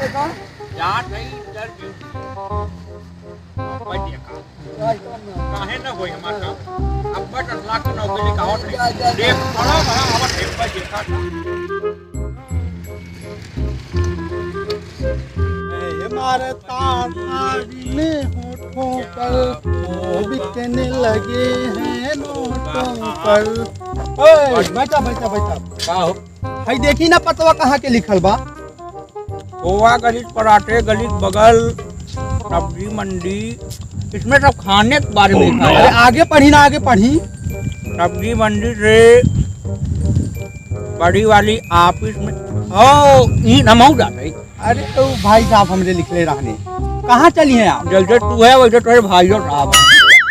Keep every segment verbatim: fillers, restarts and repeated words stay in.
जात है interview। अब देखा। काहे ना होई हमार काम? अब बस लाख के नौकरी का होत है। देख, बड़ा, बड़ा, अब देख, भाई, देखा था। ए, हमारे ताना गिने होठों पर, वो बिकने लगे हैं नोटों पर। ओए, बैठा, बैठा, बैठा। का हो? भाई, देखी ना पतवा कहाँ के लिखल बा। खोवा गली, पराठे गली बगल, सब्जी मंडी, इसमें सब खाने के बारे में लिखा है। अरे, आगे पढ़ी ना, आगे पढ़ी। सब्जी मंडी से बड़ी वाली office में। ओ, ई नमऊ जात है। अरे, तो भाई साहब हमरे लिखले रहने। कहाँ चली हैं आप? जैसे तू है, वैसे तोरे भाइयों साहब हैं।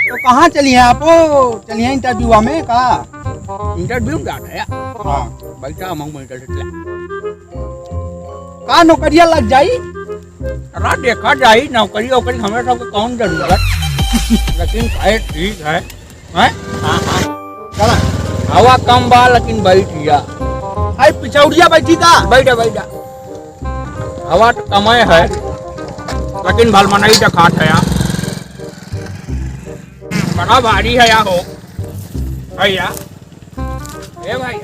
तो कहाँ चली हैं आप? ओ, चली हैं interview में का? Interview में जात है? हाँ। बैठा, हम interview ले। का नौकरिया लग जाई? अरे देखा जाई, नौकरी वोकरी हमें सबके कौन जरूरत, लेकिन भाई ठीक है, हैं? हाँ, हाँ। चला। हवा कम बा लेकिन बैठ गया। आई पिछौड़िया बैठी का? बैठा, बैठा। हवा तो कमे है, लेकिन भलमनई देखात है यार। बड़ा भारी है यार हो, भैया। ए भाई,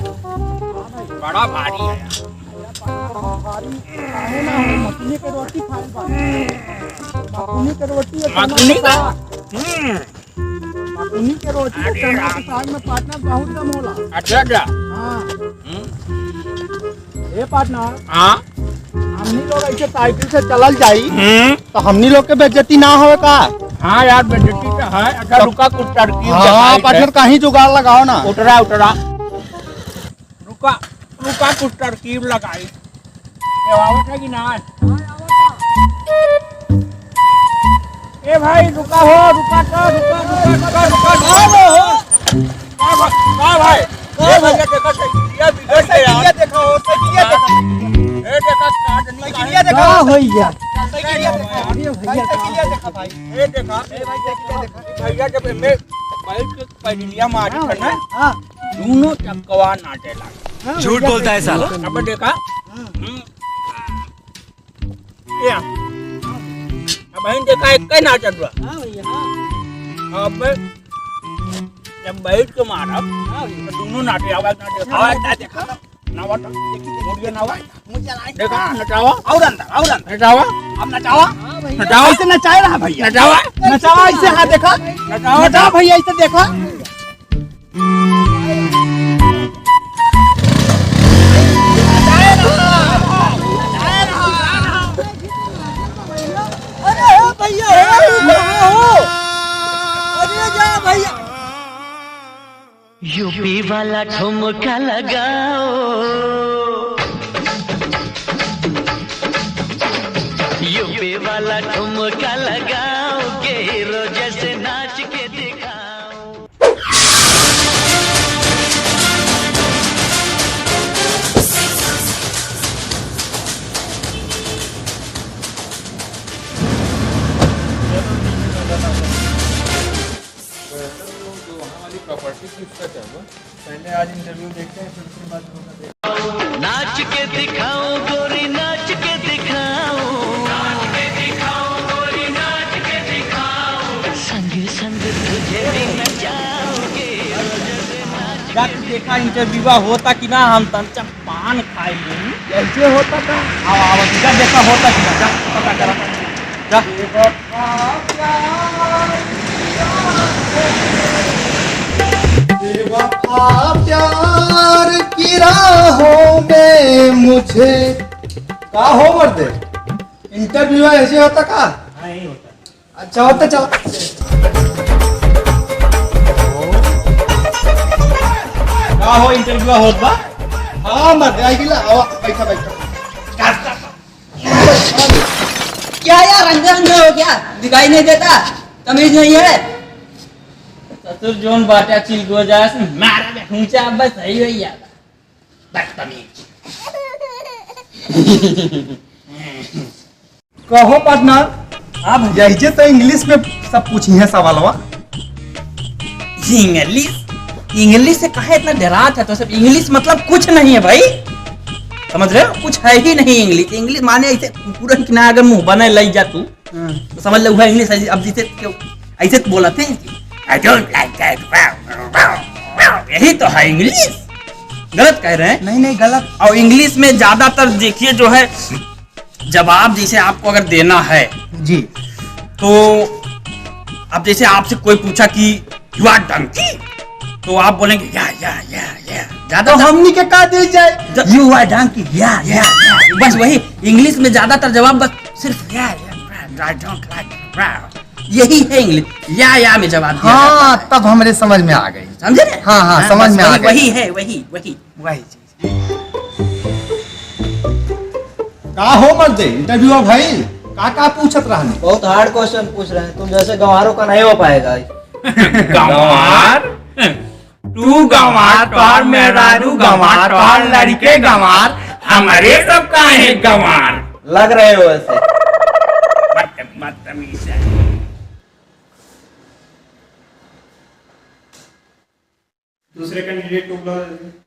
बड़ा भारी है यार। भारी काहे ना हो, मकुनी के रोटी खाइल बा। मकुनी के रोटी है, मकुनी का? हम्म। मकुनी के रोटी है, अरे चना के राम। साग में partner बहुत दम होला। अच्छा, अच्छा। हाँ। हम्म। ए partner, हाँ? हमनी लोग ऐसे साइकिल से चलल जाई, हम्म। तो हमनी लोग के बेइज्जती ना होवे का? हाँ यार, बेइज्जती तो है। अच्छा, तो रुका, कुछ तरकीब हाँ, बताई partner, है। कहीं जुगाड़ लगाओ ना। उतरा, उतरा। रुका, रुका, कुछ तरकीब लगाई। केहू आवत है कि ना? ए भाई, रुका हो, रुका तो, रुका, रुका, रुका, रुका, रुका हो। का भा-, का भाई? ए भैया, देखा, साइकिलिया बिगड़ गया। साइकिलिया देखा हो, साइकिलिया देखा। ए, देखा, साइकिलिया देखा। का हो गया? साइकिलिया देखा। अरे भैया, भाई, साइकिलिया देखा भाई। ए, देखा। ए भाई, साइकिलिया देखा। भैया, जब एमे बैठ के पैडलिया मारी हाँ है ना, भैया, हाँ। दोनों चक्कवा नाचे लागे। हाँ झूठ भैया, बोलता है साला। अब देखा? हाँ। हम्म। या। अब बहन देखा, एक का नाचत बा। हाँ भैया, हाँ। अब जब बैठ के मारब, हाँ भैया। तो दोनों नाचे आवा, नाचे। हाँ, आवा, भैया। ना देखा, ना बता। मुड़िया ना आवा। मुझे ना देखा, नचावा। और अंदर, और अंदर। नचावा। अब नचावा। हाँ भैया। नचावा। ऐसे नचाए रहा भैया। नचावा। नचावा ऐसे, हाँ देखा। नचावा। नचावा भैया ऐसे देखा। अरे भैया, अरे जा भैया। यूपी वाला ठुमका लगाओ, यूपी वाला ठुमका लगाओ, के हीरो जैसे नाच के दिखाओ। जो वहाँ वाली प्रॉपर्टी थी, उसका क्या हुआ? पहले आज इंटरव्यू देखते हैं, फिर उसके बाद होगा देखते हैं। नाच के दिखाओ गोरी, नाच के दिखाओ। संग संग तुझे भी नचाओ। जा तू देखा इंटरव्यूवा होता कि ना, हम तनचा पान खाई लेई। कैसे होता का? आवा, आवा, जा देखा होता कि ना, जा पता करा। जा। बेवफा प्यार की राहों में मुझे। का हो मर्दे? इंटरव्यू ऐसे होता का? हाँ, यही होता है। अच्छा, होता चला। का हो, इंटरव्यू होत बा? हाँ, मर्दे, आई गिला, आवा, बैठा, बैठा। क्या यार, अंधे अंधे हो क्या? दिखाई नहीं देता? तमीज नहीं है? ससुर जोन बाटा चिल गो जास, मारा बे खूंचा, बस सही हो यार। बदतमीज। कहो पार्टनर, हाँ भैया। यही जे तो इंग्लिश में सब पूछी है सवालवा। इंग्लिश? इंग्लिश से काहे इतना डरात है? तो सब इंग्लिश मतलब कुछ नहीं है भाई। समझ रहे हो? कुछ है ही नहीं इंग्लिश। इंग्लिश माने ऐसे कुकुरन की ना अगर मुंह बने लग जा तू, हाँ। तो समझ लो हुआ इंग्लिश। ऐसे, अब जैसे क्यों ऐसे तो बोला थे कि, "I don't like that, wow, wow, wow।" यही तो है इंग्लिश। गलत कह रहे हैं? नहीं, नहीं, गलत। और इंग्लिश में ज्यादातर देखिए जो है जवाब जैसे आपको अगर देना है जी। तो अब जैसे आपसे कोई पूछा कि "You are donkey?" तो आप बोलेंगे "या, या, या, या।" ज्यादा तो हमनी के का दिल जाए? ज- "You are donkey, या, या, या।" बस वही इंग्लिश में ज्यादातर जवाब बस सिर्फ "या, या, या, I don't like, या।" यही है इंग्लिश। "या, या" में जवाब दिया जाता हाँ, है। तब हमरे समझ में आ गई। समझे ना? हाँ, हाँ, हाँ, समझ बस में आ वही, गई। वही है, वही, वही। वही चीज। का हो मर्दे, इंटरव्यू भइल? का का पूछत रहने? बहुत हार्ड क्वेश्चन पूछ रहे हैं, तुम जैसे गंवारों का नहीं हो पाएगा। गंवार? तू गंवार, तोहार मेहरारू गंवार, तोहार लड़के गंवार, हमरे सब काहे गंवार? लग रहे हो ऐसे। बदतमीज, बदतमीज है। दूसरे कैंडिडेट को बुलाओ जल्दी।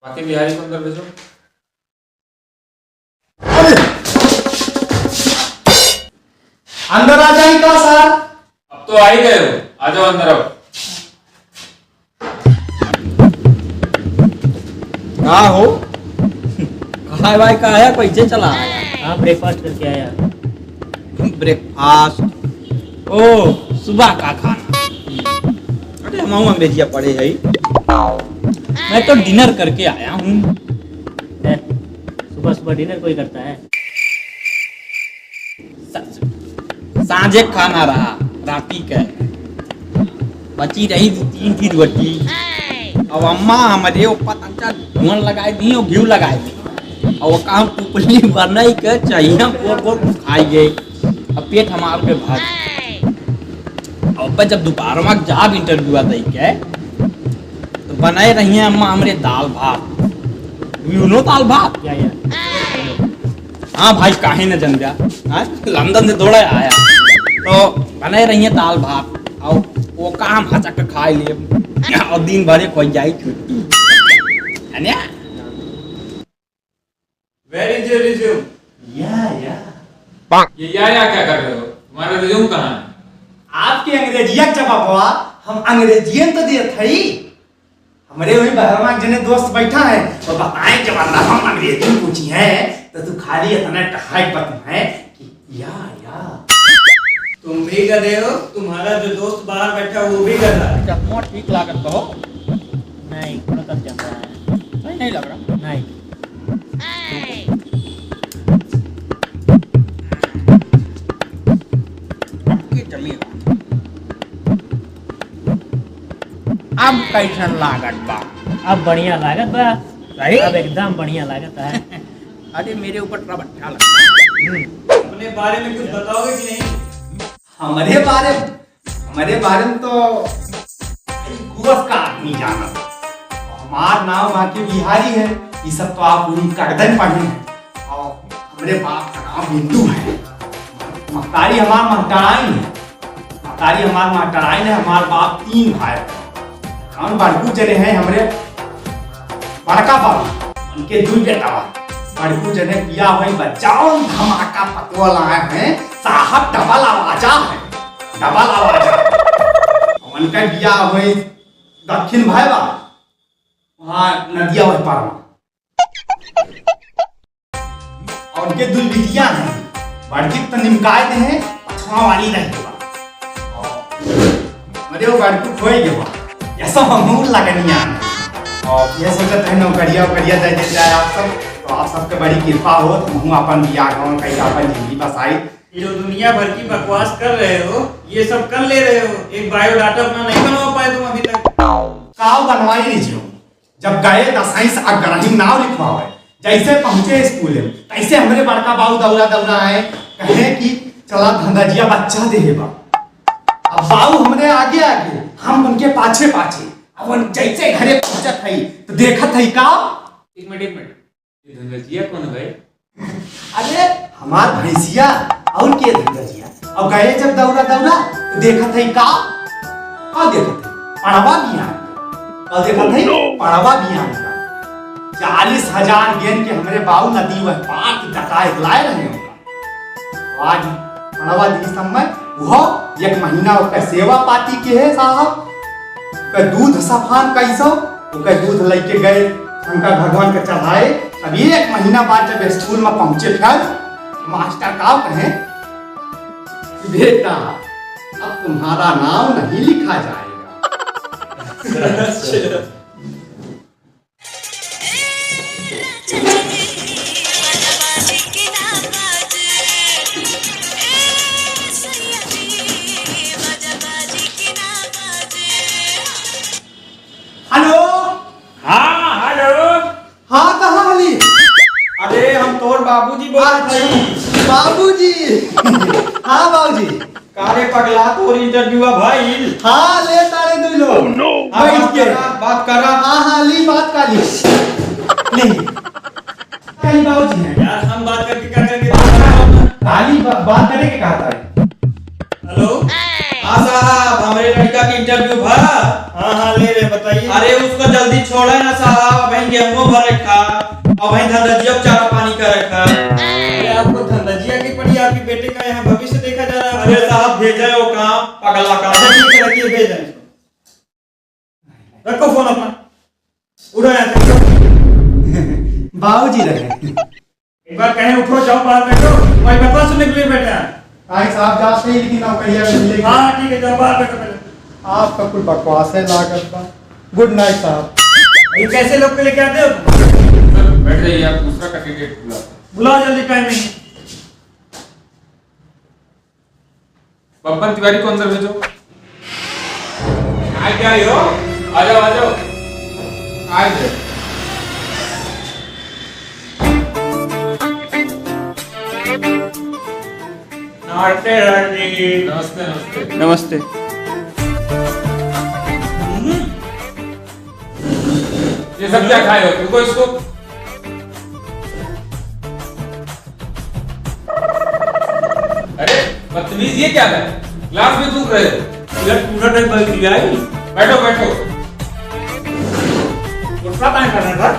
बाकी बिहारी को अंदर भेजो। अंदर आ जाए का सर? अब तो आ ही गए हो, आ जाओ अंदर आओ। का हो? कहाँ है भाई, कहाँ है? कैसे चला आया? हाँ, ब्रेकफास्ट करके आया। ब्रेकफास्ट? ओ, सुबह का खाना। अरे, हम अंग्रेजिया पढ़े है। मैं तो डिनर करके आया हूँ। ए, सुबह सुबह डिनर कोई करता है? सा-, साँझे खाना रहा, राती के बची रही दू तीन ठी रोटी। अब अम्मा हमरे ऊपर तंचा धुआं लगाए दी और घी लगाए दी। और वो काम टुकली बनाई के चाहिए गोल गोल खाई गए। अब पेट हमार के भर। और अब जब दोपहर में जाब इंटरव्यू आता ही के, तो बनाए रही हैं अम्मा हमरे दाल भात। You know दाल भात? या, या। हाँ भाई, काहे न जन जा? हाँ? लंदन से दौड़े आया। तो बनाए रही हैं दाल भात। और वो काम हचक के खाए लिए। और दिन भर एक हो जाए छुट्टी। है ना? Where is your resume? या, या। ये या, या क्या कर रहे हो? तुम्हारा रिज्यूम कहाँ है? आपके अंग्रेजिया के जवाबवा हम अंग्रेजियन तो देत हई। हमरे वही बहरवा के जने दोस्त बैठा है, तो बताए के बदला हम अंग्रेजी में पूछी है, तो तू खाली इतना कहा एक बात है कि या, या। तुम भी गधे हो, तुम्हारा जो दोस्त बाहर बैठा वो भी गधा है। चश्मा ठीक लागत हो। नहीं, थोड़ा कम चल रहा है। सही नहीं लग रहा। नहीं। अब कैसन लागत बा? अब बढ़िया लागत बा। सही? अब एकदम बढ़िया लागत है। अरे, मेरे ऊपर थोड़ा अच्छा लगता है। अपने बारे में कुछ बताओगे कि नहीं? हमरे बारे में, हमरे बारे में तो गुरस का आदमी जानत। हमार नाम बाकी बिहारी है, ये सब तो आप उन्हीं कागदन पढ़े हैं। और हमरे बाप का नाम हिंदू है। महतारी हमार महताराइन है। महतारी हमार महताराइन है, हमार बाप तीन भाई। हम बड़कू जने हैं हमरे बड़का बाबू, उनके दुई बेटा बा। बड़कू जने बिया होई बा, जौन धमाका पतोल आए हैं, साहब डबल आवाजा है, डबल आवाजा। उनका बिया होई दक्षिण भैबा, वहाँ नदिया वही पार में। और उनके दुई बिटिया हैं, बड़की तो निमकाए दे हैं, पछवा वाली रह गई बा। और मरे वो बड़कू खोए गए बा। यह सब हमहूँ लगनिया हैं। और यह सोचत है नौकरिया उकरिया दे दे जाए आप सब, तो आप सबके बड़ी कृपा हो, तो हमहूँ अपन बियाह गाँव कहीं अपन जिंदगी बसाई। ये जो दुनिया भर की बकवास कर रहे हो, ये सब कर ले रहे हो, एक बायोडाटा अपना नहीं बनवा पाए तुम अभी तक। काव बनवाई लीजिए, जब गए दसईं से अग्रही नाव लिखवावे, जैसे पहुंचे स्कूल में, तैसे हमरे बड़का बाऊ दौड़ा दौड़ा आए, कहे कि "चला धंधजिया बच्चा देहे बा।" अब बाऊ हमरे आगे आगे, हम उनके पाछे पाछे। अब हम जैसे घरे पहुंचत हई, तो देखत हई का? एक मिनट, एक मिनट, ये धंधजिया कौन है भाई? अरे, हमार भैंसिया, और के धंधजिया? अब गए जब दौड़ा दौड़ा, तो देखत हई का? का देखत हई? पड़वा भी आ गया। और देखत है, पड़वा बियान का चालीस हजार गेन के हमरे बाऊ नदी वह पाट डकाए लाए रहे होगा। आज पड़वा दी समय, वो एक महीना ओकर सेवा पाती के है साहब। ओकर दूध सफान कैसो, ओकर दूध लेके गए शंकर भगवान के चढ़ाए। अब एक महीना बाद जब स्कूल में पहुंचे, फिर मास्टर का कहे, "बेटा, अब तुम्हारा नाम नहीं लिखा जाएगा।" हेलो। हाँ, हेलो। हाँ, कहाँ हली? अरे, हम तोर बाबूजी बोलत हई। बाबूजी। हाँ, बाबूजी। का रे पगला, तोर interview भइल? हाँ, ले तारे दुइ लोग। Oh, no। हाँ, बैठ बात के। करा, बात करा। हाँ, हाँ, ली बात का ली। ली। कहीं बाबूजी हैं। यार, हम बात करके क्या करेंगे? खाली बा-, बात करे के कहा था। हेलो। हाँ साहब, हमरे लड़का के interview भा। हाँ, हाँ, ले रहे, बताइए। अरे, उसको जल्दी छोड़े ना साहब, अबहीं गेहूं भरे खा, अबहीं धंधजिया चारा पानी करे खा। अरे, आपको धंधजिया की पड़ी, आपके बेटे का यहाँ भविष्य देखा जा रहा है। अरे साहब, भेजे वो काम, पगला काम। अच्छा, ठीक है, रखिए, भेज रहे हैं इसको। रखो फोन अपना, उठो यहाँ से। बाबूजी रहे। एक बार कहें उठो, जाओ बाहर बैठो, भाई बकवास सुनने के लिए बैठे हैं। भाई साहब जाते ही, लेकिन नौकरिया में मिलेगी। हाँ, ठीक है, जाओ बाहर बैठो पहले। आपका कुल बकवास है, लागत बा। Good night साहब। ये कैसे लोग के लेके आते हो? सर, बैठ जाइए, आप दूसरा कैंडिडेट बुलाते हैं। बुलाओ जल्दी, टाइम नहीं है। बब्बन तिवारी को अंदर भेजो। आ क्या हो? आ जाओ, आ जाओ। आ जाओ। नमस्ते सर जी। नमस्ते, नमस्ते। नमस्ते। ये सब क्या खाए हो? रुको इसको। अरे बदतमीज, ये क्या है? ग्लास में थूक रहे हो। यार, पूरा टाइम बैठ लिया है। बैठो, बैठो। गुस्सा काहे कर रहे हो सर?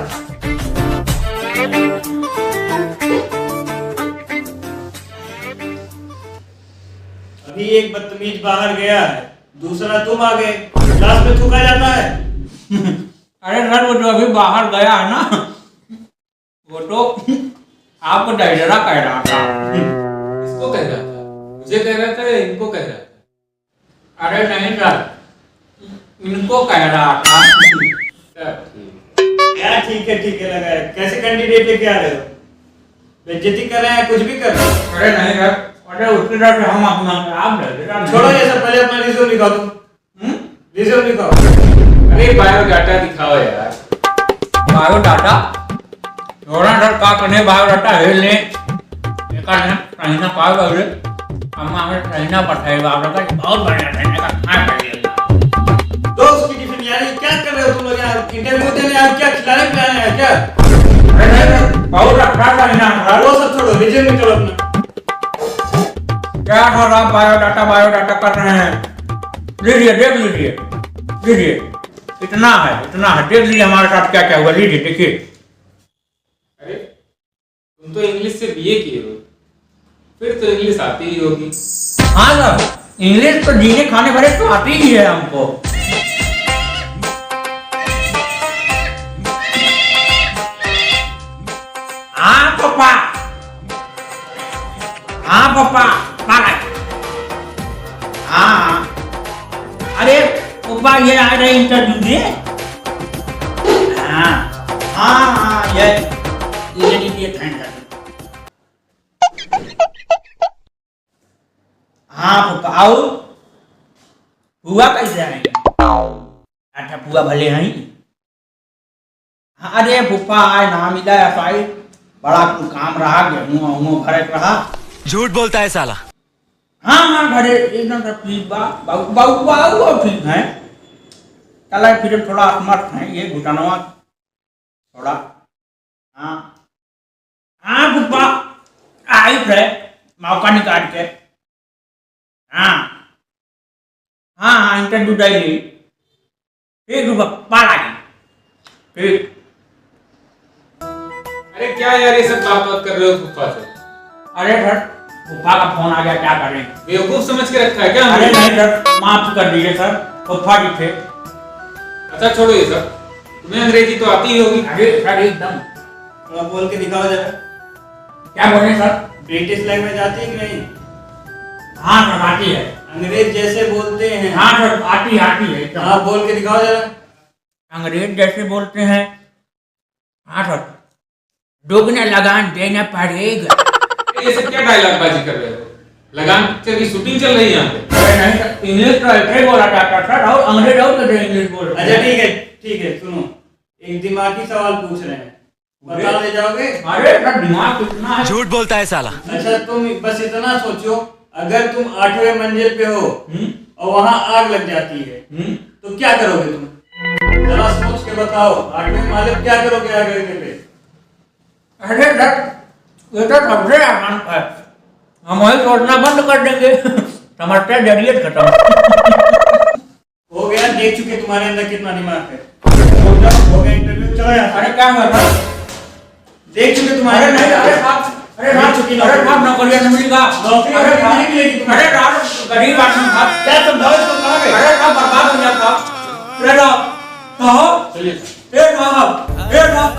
अभी एक बदतमीज बाहर गया है, दूसरा तुम आ गए। ग्लास में थूका जाता है? अरे सर, वो जो अभी बाहर गया है ना, वो तो आपको डैडरा कह रहा था। इसको कह रहा था, मुझे कह रहा था या इनको कह रहा था? अरे नहीं सर, इनको कह रहा था। अच्छा, ठीक। यार ठीक है, ठीक है, लगा है। कैसे कैंडिडेट लेके आ रहे हो? बेइज्जती कर रहे हैं, कुछ भी कर रहे हैं? अरे नहीं सर, अरे उसके साथ हम अपना, आप डैडरा नहीं। छोड़ो ये सब, पहले अपना रिज्यूम दिखाओ तुम। हम्म? रिज्यूम दिखाओ। अरे बायोडाटा दिखाओ यार। बायोडाटा? छोड़ा सर, का करने बायोडाटा है ले। एका ने सहीना पावे बाबू रे। अम्मा हमें सहीना पठाए बाबू का, बहुत बढ़िया सहीना का खाए पड़ेगा। दोस्त की टिफिन यार, ये क्या कर रहे हो तुम लोग यार? इंटरव्यू देने आए हो क्या? खिलाने पिलाने आए हो क्या? अरे सर, बहुत अच्छा सहीना है सर। वो सब छोड़ो, रिज्यूम निकालो अपना। क्या सर आप बायोडाटा, बायोडाटा कर रहे हैं? लीजिए, देख लीजिए, लीजिए, इतना है, इतना है, देख लीजिए हमारे साथ क्या क्या हुआ, लीजिए, देखिए। अरे, तुम तो इंग्लिश से बीए किए हो, फिर तो इंग्लिश आती ही होगी। हाँ सर, इंग्लिश तो जीने खाने भरे तो आती ही है हमको। हाँ पापा, हाँ पापा, पापा। हाँ, हाँ। अरे पापा, ये आ रहे इंटरव्यू दिए। हाँ, हाँ, हाँ, ये, ये लीजिए, थैंक यू। हाँ पापा, और फुआ कैसे हैं? अच्छा, फुआ भले हैं। हाँ, अरे फूफा आए ना मिला है भाई, बड़ा कुल काम रहा, गेहूं वेहूं भरे के रहा। झूठ बोलता है साला। हाँ हाँ, घरे एकदम सब ठीक बा। बाऊ बाऊ बाऊ बाऊ ठीक है। चला फिर थोड़ा असमर्थ है ये घुटनवा थोड़ा। हाँ हाँ फूफा, आई थे मौका निकाल के। हाँ हाँ हाँ, इंटरव्यू डायरी। एक रुपया पाला जी। ठीक। अरे क्या यार, ये सब बात बात कर रहे हो फूफा से? अरे सर, फूफा का फोन आ गया, क्या करें? बेवकूफ समझ के रखा है क्या अरे हमें? नहीं सर, माफ कर दीजिए सर, फूफा जी थे। अच्छा छोड़ो ये सब, तुम्हें अंग्रेजी तो आती ही होगी। अरे सर, एकदम। थोड़ा बोल के दिखाओ जरा। क्या बोले सर? British language आती है कि नहीं? हाँ सर, आती है। अंग्रेज जैसे बोलते हैं। हाँ सर, आती, आती है एकदम। हाँ, बोल के दिखाओ जरा। अंग्रेज जैसे बोलते हैं। हाँ सर, दोगुना लगान देना पड़ेगा। ये सब क्या डायलॉग बाजी कर रहे हो? लगान पिक्चर की शूटिंग चल रही है यहाँ पे। अरे नहीं सर, इंग्लिश तो ऐसे ही बोला जाता है सर, और अंग्रेज और कैसे इंग्लिश बोल रहे हैं? अच्छा ठीक है, ठीक है, सुनो, एक दिमागी सवाल पूछ रहे हैं, बता ले जाओगे? अरे सर, दिमाग कितना है? झूठ बोलता है साला। अच्छा, तुम बस इतना सोचो, अगर तुम आठवें मंजिल पे हो हम्म। और वहां आग लग जाती है, हम्म। तो क्या करोगे तुम? जरा सोच के बताओ, आठवें माले पे क्या करोगे आग लगने पे? अरे सर, ये तो सबसे आसान है, हम वही सोचना बंद कर देंगे। समस्या जड़िए से खत्म। हो गया, देख चुके तुम्हारे अंदर कितना दिमाग है। हो गया, हो गया इंटरव्यू, चलो यहाँ से। अरे क्या हुआ सर? देख चुके तुम्हारे अरे नहीं, अंदर अरे साहब, अरे देख साहब, चुकी अरे नौकरी। साहब, नौकरियाँ नहीं मिलेगा। नौकरी अरे नहीं साहब, मिलेगी तुम्हें। अरे साहब, गरीब आदमी साहब। क्या समझाओ इसको, कहाँ गए? अरे साहब, बर्बाद हो गया साहब। अरे साहब, साहब। चलिए। ए साहब, ए साहब।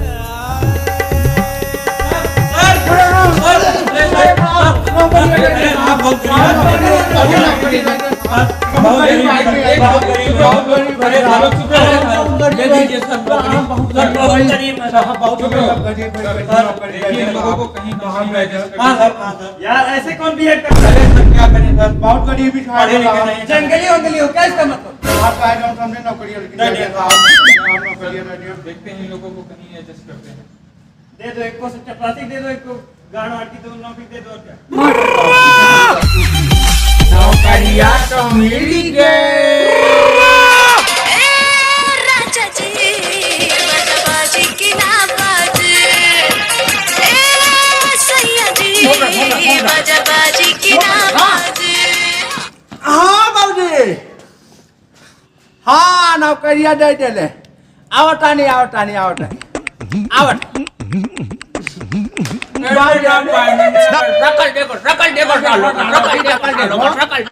देखिए, इन लोगों को कहीं ना कहीं adjust करके हाँ सर, हाँ सर। यार, ऐसे कौन बिहेव करता है? अरे सर, क्या करें सर? बहुत गरीबी से पढ़े लिखे नहीं। जंगली वंगली हो, क्या इसका मतलब? आप आए, हम समझे नौकरी है, लेकिन नहीं, नहीं, नहीं। आप नौकरी है, नहीं। देखते हैं, इन लोगों को कहीं adjust करते हैं। दे दो, एक को चपरासी दे दो, एक को गांड आटी दो, नौकरी दे दो, और क्या? नौकरिया तो मिल गए। ए राजा जी, बाजा बाजी की ना बाजी। ए सैया जी, बाजा बाजी की ना बाजी। हाँ बाबूजी। हाँ, नौकरिया दे देले। आवतानी, आवतानी, आवतानी। आवत। रकल देखो, रकल देखो सालो, रकल देखो सालो, रकल।